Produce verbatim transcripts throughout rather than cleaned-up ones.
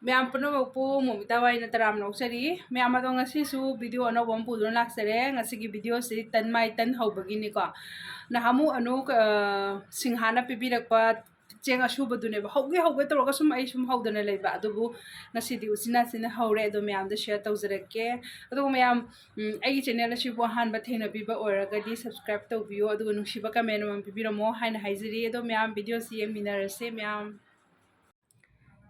ꯃꯌꯥꯝ ꯄꯨꯝꯅꯃꯛꯄꯨ ꯃꯣꯃꯤꯇꯥ ꯋꯥꯏꯅ ꯇꯔꯥꯝꯅ ꯑꯣꯛꯆꯔꯤ꯫ ꯃꯌꯥꯝ ꯑꯗꯣ ꯉꯁꯤꯁꯨ video ꯑꯅꯧꯕ ꯑꯃ ꯄꯨꯗꯨꯅ ꯂꯥꯛꯆꯔꯦ꯫ ꯉꯁꯤꯒꯤ videoꯁꯤ ꯇꯟ ꯃꯥꯏ ꯇꯟ ꯍꯧꯕꯒꯤꯅꯤꯀꯣ꯫ ꯅꯍꯥꯟꯃꯨꯛ ꯑꯅꯨ, ꯑ, ꯁꯤꯡꯍꯥꯅ ꯄꯤꯕꯤꯔꯛꯄ ꯆꯦꯡ ꯑꯁꯨꯕꯗꯨꯅꯦꯕ꯫ ꯍꯧꯒꯦ ꯍꯧꯒꯦ ꯇꯧꯔꯒ ꯁꯨꯝ ꯑꯩ ꯁꯨꯝ ꯍꯧꯗꯅ ꯂꯩꯕ꯫ ꯑꯗꯨꯕꯨ ꯉꯁꯤꯗꯤ ꯎꯆꯤꯟ ꯅꯥꯆꯤꯟꯅ ꯍꯧꯔꯦ꯫ ꯑꯗꯣ ꯃꯌꯥꯝꯗ share ꯇꯧꯖꯔꯛꯀꯦ꯫ ꯑꯗꯨꯒ ꯃꯌꯥꯝ, ꯎꯝ, ꯑꯩꯒꯤ channel ꯑꯁꯤꯕꯨ ꯑꯍꯥꯟꯕ ꯊꯦꯡꯅꯕꯤꯕ ꯑꯣꯏꯔꯒꯗꯤ subscribe ꯇꯧꯕꯤꯌꯨ꯫ ꯑꯗꯨꯒ ꯅꯨꯡꯁꯤꯕ comment ꯑꯃꯃꯝ ꯄꯤꯕꯤꯔꯝꯃꯣ ꯍꯥꯏꯅ ꯍꯥꯏꯖꯔꯤ꯫ ꯑꯗꯣ ꯃꯌꯥꯝ videoꯁꯤ ꯌꯦꯡꯃꯤꯟꯅꯔꯁꯦ ꯃꯌꯥꯝ꯫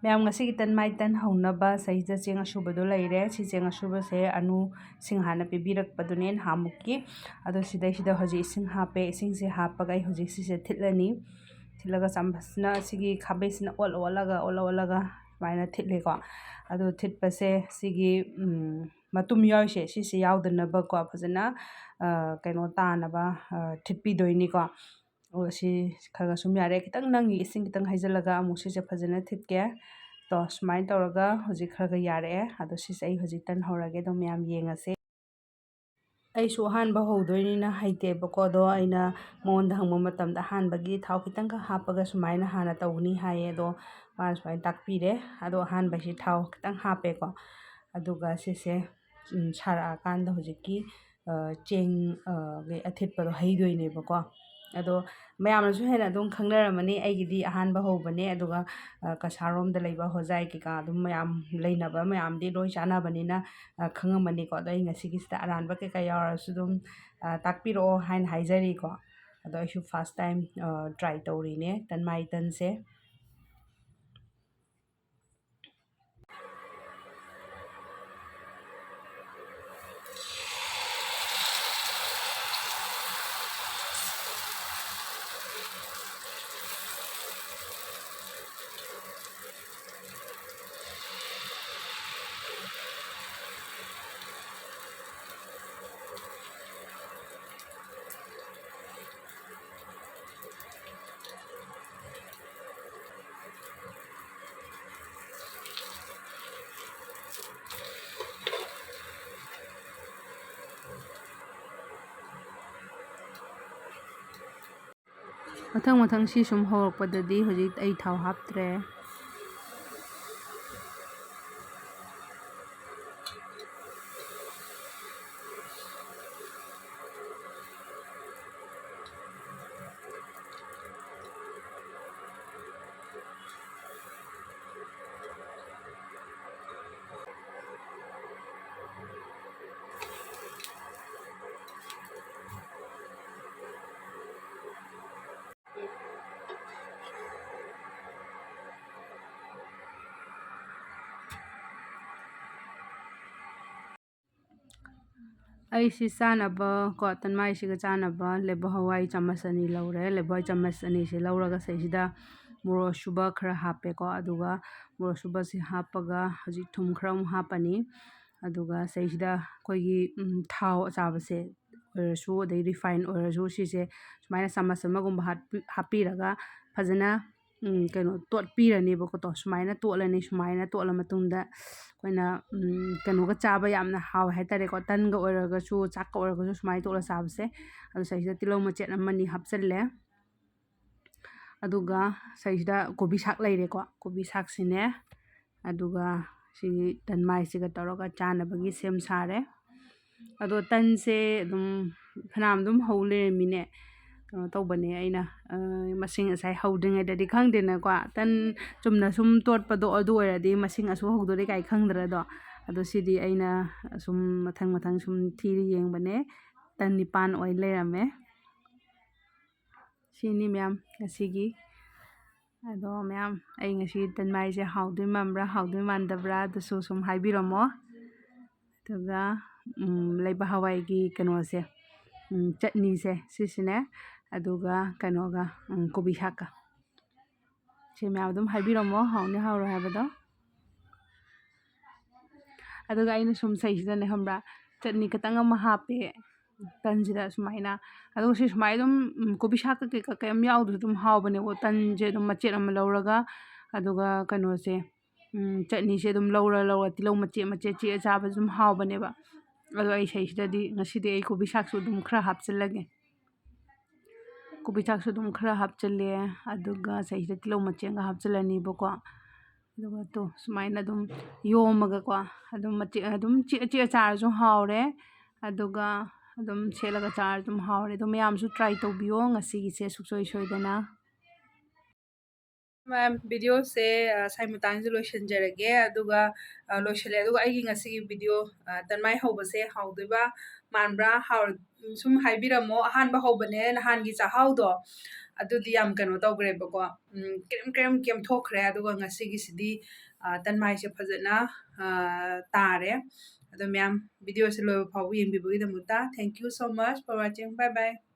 ꯃꯌꯥꯝ ꯉꯁꯤꯒꯤ ꯇꯟ ꯃꯥꯏ ꯇꯟ ꯍꯧꯅꯕ ꯁꯤꯗ ꯆꯦꯡ ꯑꯁꯨꯕꯗꯣ ꯂꯩꯔꯦ꯫ ꯁꯤ ꯆꯦꯡ ꯑꯁꯨꯕꯁꯦ ꯑꯅꯨ ꯁꯤꯡꯍꯥꯅ ꯄꯤꯕꯤꯔꯛꯄꯗꯨꯅꯦ ꯅꯍꯥꯟꯃꯨꯛꯀꯤ꯫ ꯑꯗꯣ ꯁꯤꯗꯩꯁꯤꯗ ꯍꯧꯖꯤꯛ ꯏꯁꯤꯡ ꯍꯥꯞꯄꯦ꯫ ꯏꯁꯤꯡꯁꯦ ꯍꯥꯞꯄꯒ ꯑꯩ ꯍꯧꯖꯤꯛ ꯁꯤꯁꯦ ꯊꯤꯠꯂꯅꯤ꯫ ꯊꯤꯠꯂꯒ ꯆꯥꯃꯁꯅ ꯁꯤꯒꯤ ꯈꯥꯕꯩꯁꯤꯅ ꯑꯣꯠ ꯑꯣꯠꯂꯒ, ꯑꯣꯠ ꯑꯣꯠꯂꯒ ꯁꯨꯃꯥꯏꯅ ꯊꯤꯠꯂꯦꯀꯣ꯫ ꯑꯗꯣ ꯊꯤꯠꯄꯁꯦ ꯁꯤꯒꯤ, ꯎꯝ, ꯃꯇꯨꯝ ꯌꯥꯎꯔꯤꯁꯦ ꯁꯤꯁꯦ ꯌꯥꯎꯗꯅꯕꯀꯣ ꯐꯖꯅ, ꯑ, ꯀꯩꯅꯣ ꯇꯥꯅꯕ, ꯑ, ꯊꯤꯠꯄꯤꯗꯣꯏꯅꯤꯀꯣ꯫ ꯑꯣ, ꯁꯤ ꯈꯔ ꯈꯔ ꯁꯨꯝ ꯌꯥꯔꯦ꯫ ꯈꯤꯇꯪ ꯅꯪꯉꯤ, ꯏꯁꯤꯡ ꯈꯤꯇꯪ ꯍꯩꯖꯤꯜꯂꯒ ꯑꯃꯨꯛ ꯁꯤꯁꯦ ꯐꯖꯅ ꯊꯤꯠꯀꯦ꯫ ꯇꯣ, ꯁꯨꯃꯥꯏꯅ ꯇꯧꯔꯒ ꯍꯧꯖꯤꯛ ꯈꯔ ꯈꯔ ꯌꯥꯔꯛꯑꯦ꯫ ꯑꯗꯣ ꯁꯤꯁꯦ ꯑꯩ ꯍꯧꯖꯤꯛ ꯇꯟ ꯍꯧꯔꯒꯦ꯫ ꯑꯗꯣ ꯃꯌꯥꯝ ꯌꯦꯡꯉꯁꯦ꯫ ꯑꯩꯁꯨ ꯑꯍꯥꯟꯕ ꯍꯧꯗꯣꯏꯅꯤꯅ ꯍꯩꯇꯦꯕꯀꯣ꯫ ꯑꯗꯣ ꯑꯩꯅ ꯃꯉꯣꯟꯗ ꯍꯪꯕ ꯃꯇꯝꯗ ꯑꯍꯥꯟꯕꯒꯤ ꯊꯥꯎ ꯈꯤꯇꯪꯈꯛ ꯍꯥꯞꯄꯒ ꯁꯨꯃꯥꯏꯅ ꯍꯥꯟꯅ ꯇꯧꯒꯅꯤ ꯍꯥꯏꯌꯦ꯫ ꯑꯗꯣ ꯃꯥꯅ ꯁꯨꯃꯥꯏꯅ ꯇꯥꯛꯄꯤꯔꯦ꯫ ꯑꯗꯣ ꯑꯍꯥꯟꯕꯁꯤ ꯊꯥꯎ ꯈꯤꯇꯪ ꯍꯥꯞꯄꯦꯀꯣ꯫ ꯑꯗꯨꯒ ꯁꯤꯁꯦ, ꯎꯝ, ꯁꯥꯔꯛꯑꯀꯥꯟꯗ ꯍꯧꯖꯤꯛꯀꯤ, ꯑ, ꯆꯦꯡ, ꯑ, ꯒꯤ ꯑꯊꯤꯠꯄꯗꯣ ꯍꯩꯗꯣꯏꯅꯦꯕꯀꯣ꯫ ꯑꯗꯣ ꯃꯌꯥꯝꯅꯁꯨ ꯍꯦꯟꯅ ꯑꯗꯨꯝ ꯈꯪꯅꯔꯝꯃꯅꯤ꯫ ꯑꯩꯒꯤꯗꯤ ꯑꯍꯥꯟꯕ ꯍꯧꯕꯅꯦ꯫ ꯑꯗꯨꯒ, ꯑ, ꯀꯁꯥꯔꯣꯝꯗ ꯂꯩꯕ ꯍꯣꯖꯥꯏ ꯀꯩꯀꯥ ꯑꯗꯨꯝ ꯃꯌꯥꯝ ꯂꯩꯅꯕ ꯃꯌꯥꯝꯗꯤ ꯂꯣꯏ ꯆꯥꯅꯕꯅꯤꯅ, ꯑ, ꯈꯪꯉꯝꯃꯅꯤꯀꯣ꯫ ꯑꯗꯣ ꯑꯩ ꯉꯁꯤꯒꯤꯁꯤꯗ ꯑꯔꯥꯟꯕ ꯀꯩꯀꯥ ꯌꯥꯎꯔꯁꯨ ꯑꯗꯨꯝ, ꯑ, ꯇꯥꯛꯄꯤꯔꯛꯑꯣ ꯍꯥꯏꯅ ꯍꯥꯏꯖꯔꯤꯀꯣ꯫ ꯑꯗꯣ ꯑꯩꯁꯨ first time, ꯑ, try ꯇꯧꯔꯤꯅꯦ ꯇꯟ ꯃꯥꯏ ꯇꯟꯁꯦ꯫ ꯃꯊꯪ ꯃꯊꯪ ꯁꯤ ꯁꯨꯝ ꯍꯧꯔꯛꯄꯗꯗꯤ ꯍꯧꯖꯤꯛ ꯑꯩ ꯊꯥꯎ ꯍꯥꯞꯇ꯭ꯔꯦ꯫ ꯑꯩꯁꯤ ꯆꯥꯅꯕ ꯀꯣ, ꯇꯟꯃꯥꯏꯁꯤꯒ ꯆꯥꯅꯕ ꯂꯦꯕꯣ ꯍꯋꯥꯏ ꯆꯥꯃꯁ ꯑꯅꯤ ꯂꯧꯔꯦ꯫ ꯂꯦꯕꯣ ꯍꯋꯥꯏ ꯆꯥꯃꯁ ꯑꯅꯤꯁꯤ ꯂꯧꯔꯒ ꯁꯤꯗꯩꯁꯤꯗ ꯃꯣꯔꯣꯛ ꯑꯁꯨꯕ ꯈꯔ ꯍꯥꯞꯄꯦꯀꯣ, ꯑꯗꯨꯒ ꯃꯣꯔꯣꯛ ꯑꯁꯨꯕꯁꯤ ꯍꯥꯞꯄꯒ ꯍꯧꯖꯤꯛ ꯊꯨꯝ ꯈꯔ ꯑꯃꯨꯛ ꯍꯥꯞꯄꯅꯤ꯫ ꯑꯗꯨꯒ ꯁꯤꯗꯩꯁꯤꯗ ꯑꯩꯈꯣꯏꯒꯤ, ꯎꯝ, ꯊꯥꯎ ꯑꯆꯥꯕꯁꯦ ꯑꯣꯏꯔꯁꯨ, ꯑꯗꯩ ꯔꯤꯐꯥꯏꯟ ꯑꯣꯏꯔꯁꯨ, ꯁꯤꯁꯦ ꯁꯨꯃꯥꯏꯅ ꯆꯥꯃꯁ ꯑꯃꯒꯨꯝꯕ ꯍꯥꯞꯄꯤ-, ꯍꯥꯞꯄꯤꯔꯒ ꯐꯖꯅ, ꯎꯝ, ꯀꯩꯅꯣ ꯇꯣꯠꯄꯤꯔꯅꯦꯕꯀꯣ꯫ ꯇꯣ, ꯁꯨꯃꯥꯏꯅ ꯇꯣꯠꯂꯅꯤ꯫ ꯁꯨꯃꯥꯏꯅ ꯇꯣꯠꯂ ꯃꯇꯨꯡꯗ ꯑꯩꯈꯣꯏꯅ, ꯎꯝ, ꯀꯩꯅꯣꯒ ꯆꯥꯕ ꯌꯥꯝꯅ ꯍꯥꯎꯋꯦ ꯍꯥꯏꯇꯥꯔꯦꯀꯣ꯫ ꯇꯟꯒ ꯑꯣꯏꯔꯒꯁꯨ, ꯆꯥꯛꯀ ꯑꯣꯏꯔꯒꯁꯨ ꯁꯨꯃꯥꯏꯅ ꯇꯣꯠꯂ ꯆꯥꯕꯁꯦ꯫ ꯑꯗꯨ ꯁꯤꯗꯩꯁꯤꯗ ꯇꯤꯜꯍꯧ ꯃꯆꯦꯠ ꯑꯃꯅꯤ ꯍꯥꯞꯆꯜꯂꯦ꯫ ꯑꯗꯨꯒ ꯁꯤꯗꯩꯁꯤꯗ ꯀꯣꯕꯤ ꯁꯥꯛ ꯂꯩꯔꯦꯀꯣ꯫ ꯀꯣꯕꯤ ꯁꯥꯛꯁꯤꯅꯦ꯫ ꯑꯗꯨꯒ ꯁꯤꯒꯤ ꯇꯟꯃꯥꯏꯁꯤꯒ ꯇꯧꯔꯒ ꯆꯥꯅꯕꯒꯤ ꯁꯦꯝ ꯁꯥꯔꯦ꯫ ꯑꯗꯣ ꯇꯟꯁꯦ ꯑꯗꯨꯝ ꯐꯅꯌꯥꯝ ꯑꯗꯨꯝ ꯍꯧ ꯂꯩꯔꯝꯃꯤꯅꯦ꯫ ꯀꯩꯅꯣ ꯇꯧꯕꯅꯦ ꯑꯩꯅ, ꯑ, ꯃꯁꯤꯡ ꯉꯁꯥꯏ ꯍꯧꯗ꯭ꯔꯤꯉꯩꯗꯗꯤ ꯈꯪꯗꯦꯅꯀꯣ꯫ ꯇꯟ ꯆꯨꯝꯅ ꯁꯨꯝ ꯇꯣꯠꯄꯗꯣ ꯑꯗꯨ ꯑꯣꯏꯔꯗꯤ ꯃꯁꯤꯡ ꯑꯁꯨꯛ ꯍꯧꯗꯣꯔꯦ ꯀꯥꯏ ꯈꯪꯗ꯭ꯔꯗꯣ꯫ ꯑꯗꯣ ꯁꯤꯗꯤ ꯑꯩꯅ ꯁꯨꯝ ꯃꯊꯪ ꯃꯊꯪ ꯁꯨꯝ ꯊꯤꯔ ꯌꯦꯡꯕꯅꯦ꯫ ꯇꯟ ꯅꯤꯄꯥꯟ ꯑꯣꯏ ꯂꯩꯔꯝꯃꯦ꯫ ꯁꯤꯅꯤ ꯃꯌꯥꯝ ꯉꯁꯤꯒꯤ꯫ ꯑꯗꯣ ꯃꯌꯥꯝ, ꯑꯩ ꯉꯁꯤ ꯇꯟꯃꯥꯏꯁꯦ ꯍꯥꯎꯗꯣꯏ ꯃꯥꯟꯕ꯭ꯔꯥ, ꯍꯥꯎꯗꯣꯏ ꯃꯥꯟꯗꯕ꯭ꯔꯥ, ꯑꯗꯨꯁꯨ ꯁꯨꯝ ꯍꯥꯏꯕꯤꯔꯝꯃꯣ꯫ ꯑꯗꯨꯒ, ꯎꯝ, ꯂꯩꯕꯥꯛ ꯍꯋꯥꯏꯒꯤ ꯀꯩꯅꯣꯁꯦ, ꯎꯝ, ꯆꯠꯅꯤꯁꯦ, ꯁꯤꯁꯤꯅꯦ꯫ ꯑꯗꯨꯒ ꯀꯩꯅꯣꯒ, ꯎꯝ, ꯀꯣꯕꯤ ꯁꯥꯛꯀ꯫ ꯁꯤ ꯃꯌꯥꯝ ꯑꯗꯨꯝ ꯍꯥꯏꯕꯤꯔꯝꯃꯣ, ꯍꯥꯎꯅꯤ ꯍꯥꯎꯔꯣꯏ ꯍꯥꯏꯕꯗꯣ꯫ ꯑꯗꯨꯒ ꯑꯩꯅ ꯁꯨꯝ ꯁꯤꯗꯩꯁꯤꯗꯅꯦ, ꯈꯪꯕ꯭ꯔꯥ, ꯆꯠꯅꯤ ꯈꯤꯇꯪ ꯑꯃ ꯍꯥꯞꯄꯦ ꯇꯟꯁꯤꯗ ꯁꯨꯃꯥꯏꯅ꯫ ꯑꯗꯨꯒ ꯁꯤ ꯁꯨꯃꯥꯏꯅ ꯑꯗꯨꯝ, ꯎꯝ, ꯀꯣꯕꯤ ꯁꯥꯛ ꯀꯩꯀꯩ ꯀꯩꯝ ꯌꯥꯎꯗ꯭ꯔꯁꯨ ꯑꯗꯨꯝ ꯍꯥꯎꯕꯅꯦꯕ꯫ ꯇꯟꯁꯦ ꯑꯗꯨꯝ ꯃꯆꯦꯠ ꯑꯃ ꯂꯧꯔꯒ, ꯑꯗꯨꯒ ꯀꯩꯅꯣꯁꯦ, ꯎꯝ, ꯆꯠꯅꯤꯁꯦ ꯑꯗꯨꯝ ꯂꯧꯔ ꯂꯧꯔ ꯇꯤꯜꯍꯧ ꯃꯆꯦꯠ ꯃꯆꯦꯠ ꯆꯤꯛꯑ ꯆꯥꯕꯁꯨ ꯑꯗꯨꯝ ꯍꯥꯎꯕꯅꯦꯕ꯫ ꯑꯗꯣ ꯑꯩ ꯁꯤꯗꯩꯁꯤꯗꯗꯤ ꯉꯁꯤꯗꯤ ꯑꯩ ꯀꯣꯕꯤ ꯁꯥꯛꯁꯨ ꯑꯗꯨꯝ ꯈꯔ ꯍꯥꯞꯆꯤꯜꯂꯒꯦ꯫ ꯀꯣꯕꯤ ꯁꯥꯛꯁꯨ ꯑꯗꯨꯝ ꯈꯔ ꯍꯥꯞꯆꯤꯜꯂꯦ, ꯑꯗꯨꯒ ꯁꯤꯗꯩꯁꯤꯗ ꯇꯤꯜꯍꯧ ꯃꯆꯦꯠ ꯑꯃꯒ ꯍꯥꯞꯆꯤꯜꯂꯅꯤꯕꯀꯣ꯫ ꯑꯗꯨꯒ ꯇꯣ, ꯁꯨꯃꯥꯏꯅ ꯑꯗꯨꯝ ꯌꯣꯝꯃꯒꯀꯣ, ꯑꯗꯨꯝ ꯃꯆꯦꯠ, ꯑꯗꯨꯝ ꯆꯤꯛꯑ ꯆꯤꯛꯑ ꯆꯥꯔꯁꯨ ꯍꯥꯎꯔꯦ꯫ ꯑꯗꯨꯒ ꯑꯗꯨꯝ ꯁꯦꯠꯂꯒ ꯆꯥꯔꯁꯨ ꯑꯗꯨꯝ ꯍꯥꯎꯔꯦ꯫ ꯑꯗꯣ ꯃꯌꯥꯝꯁꯨ try ꯇꯧꯕꯤꯌꯣ ꯉꯁꯤꯒꯤꯁꯦ ꯁꯨꯡꯁꯣꯏ ꯁꯣꯏꯗꯅ꯫ ꯃꯌꯥꯝ, videoꯁꯦ, ꯑ, ꯁ꯭ꯋꯥꯏ ꯃꯇꯥꯡꯁꯤꯗ ꯂꯣꯏꯁꯤꯟꯖꯔꯒꯦ꯫ ꯑꯗꯨꯒ, ꯑ, ꯂꯣꯏꯁꯤꯜꯂꯦ꯫ ꯑꯗꯨꯒ ꯑꯩꯒꯤ ꯉꯁꯤꯒꯤ video, ꯑ, ꯇꯟꯃꯥꯏ ꯍꯧꯕꯁꯦ ꯍꯥꯎꯗꯣꯏꯕ ꯃꯥꯟꯕ꯭ꯔꯥ? ꯍꯥꯎ-, ꯁꯨꯝ ꯍꯥꯏꯕꯤꯔꯝꯃꯣ꯫ ꯑꯍꯥꯟꯕ ꯍꯧꯕꯅꯦ, ꯅꯍꯥꯟꯒꯤ ꯆꯥꯛꯍꯥꯎꯗꯣ, ꯑꯗꯨꯗꯤ ꯌꯥꯝ ꯀꯩꯅꯣ ꯇꯧꯈ꯭ꯔꯦꯕꯀꯣ꯫ ꯎꯝ, ꯀ꯭ꯔꯦꯝ ꯀ꯭ꯔꯦꯝ ꯀꯦꯝꯊꯣꯛꯈ꯭ꯔꯦ꯫ ꯑꯗꯨꯒ ꯉꯁꯤꯒꯤꯁꯤꯗꯤ, ꯑ, ꯇꯟ ꯃꯥꯏꯁꯦ ꯐꯖꯅ, ꯑ, ꯇꯥꯔꯦ꯫ ꯑꯗꯣ ꯃꯌꯥꯝ, ꯚꯤꯗꯤꯑꯣꯁꯦ ꯂꯣꯏꯕ ꯐꯥꯎꯕ ꯌꯦꯡꯕꯤꯕꯒꯤꯗꯃꯛꯇ thank you so much for watching. Bye bye.